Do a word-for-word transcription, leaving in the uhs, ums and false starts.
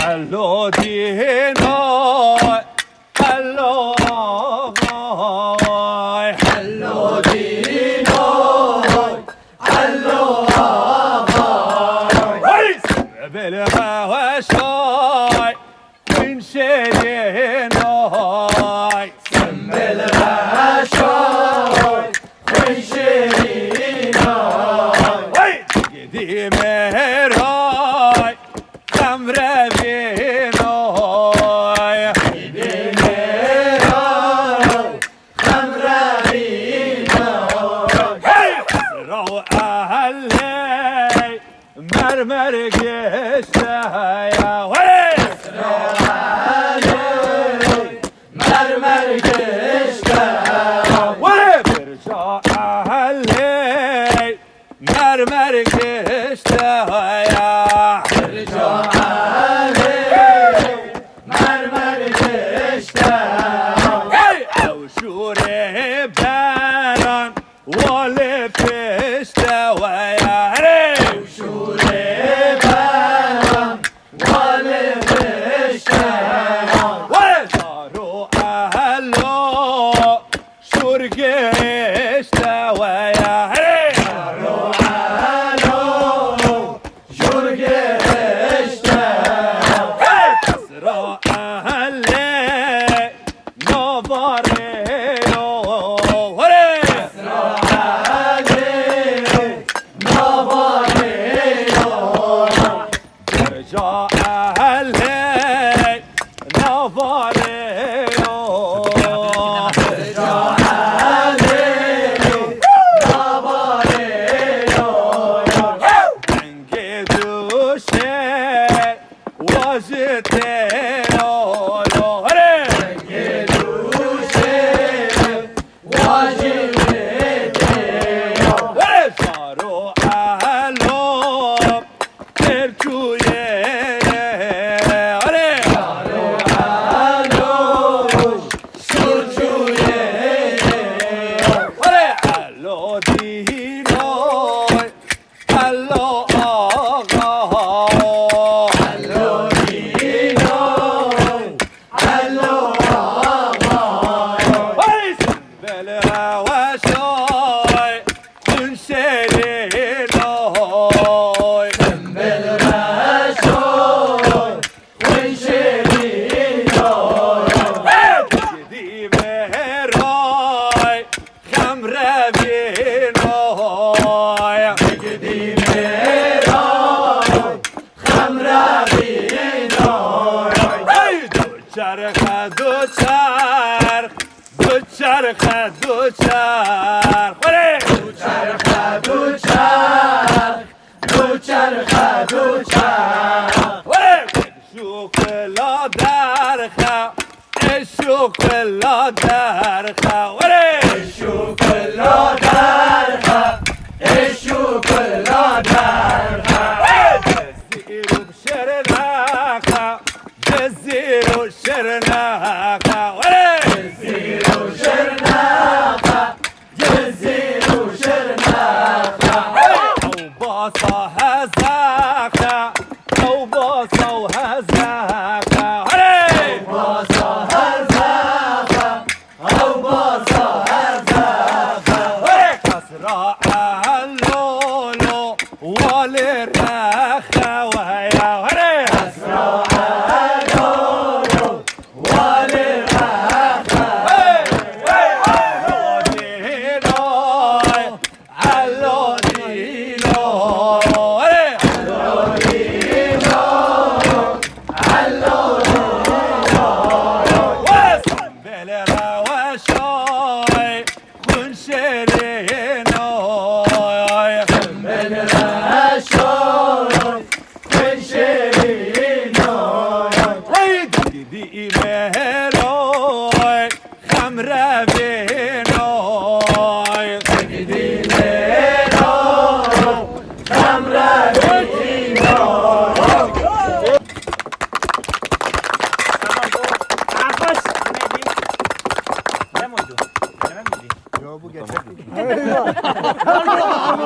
Hello dîno, hello ağay. Hello dîno, hello ağay. Hey! Bele weşay. Xwîn şêrîn oy. Simbil reş oy, xwîn şêrîn oy. Hey! Gidî mêr oy, xem revîn oy. Gidî mêr oy, xem revîn oy. Hey! Qesra û ehelê, mermer gişte ya, hey! Mermer gişte. Hey! Birca ehelê, mermer gişte ya. Birca ehelê, mermer gişte. Hey! Ew şûrê beran, Walê pişte we ya herê. Şûrê beran, walê pişte. Walê zaro ehelo, şûr gişte we ya herê. Zaro ehelo, şûr gişte. Hey! Qesra ehelê, Navarê yo, hore! Esra Elê, Navarê yo. Derca Elê, Navarê yo. Derca Elê, Navarê yo. Dengê duşê, Wajitê yo, yo, here! Wajitê yo. Here! Zaro elo, Tirkûyê, here! Zaro elo, Tirkûyê. Here! Elo dîno, Hello axa. Hello dîno. Hello axa. Hey! Bele weşay, xun şêrînoy. Bele weşay, xun şêrînoy. Hey! Gidî meray. Xem revînoy. Digidî mêray, xem revînoy. Hey! Du çerxe, du çerx, du çerxe, du çerx. Hore! Du çerxe, du çerx, du çerxe, du çerx. Hore! Şûkla derxe, Eşûkla derxe, were! Eşûkla derxe, eşûkla derxe. Zîrûk şirnexe, zîrûk şirnexe, were! Zîrûk şirnexe, Cizîr û Şirnexe. Ew basa hezexe, ew basa û hezexe. Here! Ew basa hezexe, ew basa hezexe. Here! Qesra Ehlolo, walê rexe weya. Here! Qesra Ehlolo, Walê rexe. Hey! Hey! Elo dîno, elo dîno. Hey! Elo dîno, elo dîno. Wes bele reweşay. Xwin şêrîn oy. Min reşoy, xwin şêrîn oy. Hey, digidî mêroy, xem revîn oy. Digidî mêroy, xem revîn oy. Tamam, bu Abbas, ne diyeyim? Ne muydu? Demem miydi? Yo, bu gerçek.